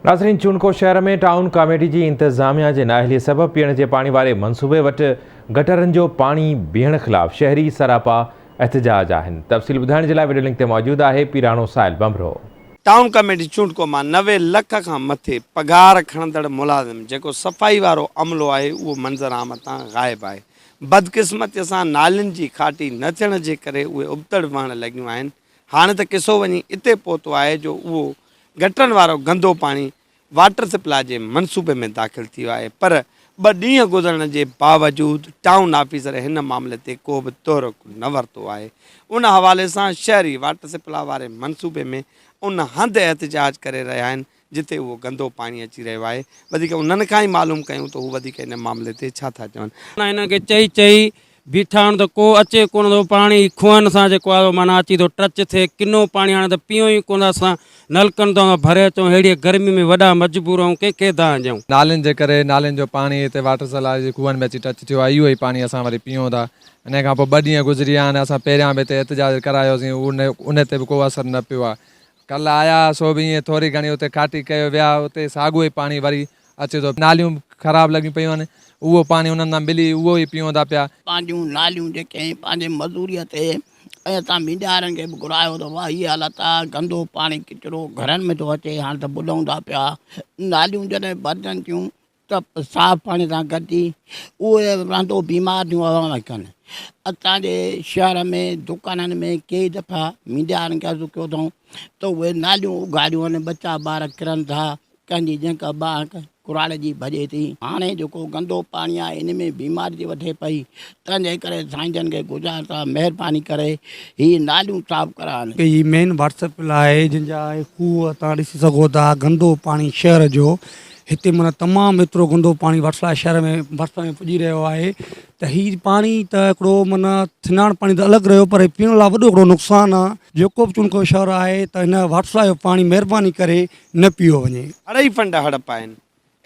ناظرين چونڊڪو شهر ۾ town committee جي انتظاميا جي نااهلي سبب پيئڻ جي پاڻي واري منصوبي وٽ گٽرن جو پاڻي بيهڻ خلاف شهري سراپا احتجاج آهن تفصيل ٻڌائڻ جي لاء وڊيو لنڪ تي موجود آهي پيراڻو ساحل ڀنڀرو. ٽائون ڪميٽي چونڊڪو مان 90 لک کان مٿي پگهار کڻندڙ ملازم جيڪو صفائي وارو عملو آهي اهو منظرعام تان غائب آهي بدقسمتي سان نالين جي کاٽي نه ٿيڻ جي ڪري اهي ابتڙ وهڻ لڳيون آهن هاڻي ته قصو وڃي اتي پهتو آهي جو اهو گٽرن وارو گندو پاڻي واٽر سپلاء جي منصوبي ۾ داخل ٿي ويو آهي پر ٻه ڏينهن گذرڻ جي باوجود ٽائون آفيسر هن معاملي تي ڪو به تحرڪ نه ورتو آهي ان حوالي سان شهري واٽر سپلاء واري منصوبي ۾ ان هنڌ احتجاج ڪري رهيا آهن جتي اهو گندو پاڻي اچي رهيو آهي وڌيڪ انهن کان ئي معلوم ڪيون ته هو وڌيڪ ان معاملي تي ڇا ٿا چون. هنن کي چئي چئي بيٺا آهيون ته ڪو اچي ڪونه ٿو پاڻي کوهن سان جيڪو آهي معنيٰ اچي ٿو ٽچ ٿئي ڪنو پاڻي هاڻي ته پيئون ئي ڪونه ٿا اسان نلڪن تان ٿا ڀري اچون ههڙيء گرمي ۾ وڏا مجبور آهيون ڪنهن کي دانهن ڏيون. نالين جي ڪري نالين جو پاڻي هتي واٽر سپلاء جي کوهن ۾ اچي ٽچ ٿيو آهي اهو ئي پاڻي اسان وري پيئون ٿا انهي کان پوء ٻه ڏينهن گذري ويا آهن اسان پهريان به هتي احتجاج ڪرايوسين ان تي به ڪو اثر نه پيو آهي ڪلهه آيا سو به ائين ٿوري گهڻي اتي کاٽي ڪيو ويا اتي ساڳيو ئي پاڻي وري اچي ٿو. ناليون خراب لڳيون پيون آهن اهو پاڻي انهن سان ملي اهو ئي پيئون ٿا پيا. پنهنجون ناليون جيڪي آهن پنهنجي مزوريء تي ۽ اسان ميڊيا وارن کي به گهرايو ته واهه هي حالت آهي گندو پاڻي ڪچرو گهرن ۾ ٿو اچي هاڻ ته ٻڏون ٿا پيا ناليون جڏهن ڀرجن ٿيون ته صاف پاڻي سان گڏجي اهي رهندو بيمار ٿيون عوام ڪن. اسان جي شهر ۾ دڪانن ۾ ڪيئي دفعا ميڊيا وارن کي عرض ڪيو اٿئون ته اهي ناليون اگهاڙيون آهن ٻچا ٻار ڪرن ٿا ڪنهن جي جنڪ ٻانهن ڪراڙي جي ڀڄي ٿي هاڻي جيڪو گندو پاڻي آهي ان ۾ بيماري ٿي وڌي پئي تنهن جي ڪري سائين جن کي گذار ٿا مهرباني ڪري هي ناليون صاف ڪرائن. هي مين واٽر سپلاء آهي جنهن جا هي کوهه توهان ڏسي سگهو ٿا گندو پاڻي شهر جو هتي معنيٰ تمام ايترو گندو پاڻي ڀرسان شهر ۾ ڀرسان ۾ پڄي رهيو آهي ته هي پاڻي ته هڪڙو معنيٰ سنان پاڻي ته الڳ رهيو پر پيئڻ لاء وڏو هڪڙو نقصان آهي جيڪو به چونڪو شهر آهي ته هن ڀرسان جو پاڻي مهرباني ڪري نه پيو وڃي. اڙائي فنڊ هڙپ آهن،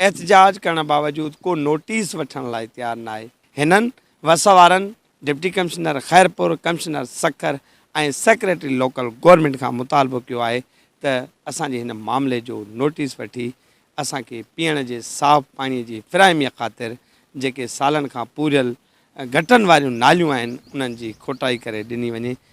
احتجاج ڪرڻ باوجود ڪو نوٽيس وٺڻ لاء تيار ناهي، هنن وس وارن deputy commissioner Khairpur, commissioner Sukkur ۽ secretary local government کان مطالبو ڪيو آهي ته اسان جي هن معاملي جو نوٽيس وٺي اسان کي پيئڻ جي صاف پاڻي جي فراهمي خاطر جيڪي سالن کان پوريل گٽرن واريون ناليون آهن انهن جي کوٽائي ڪري ڏني وڃي.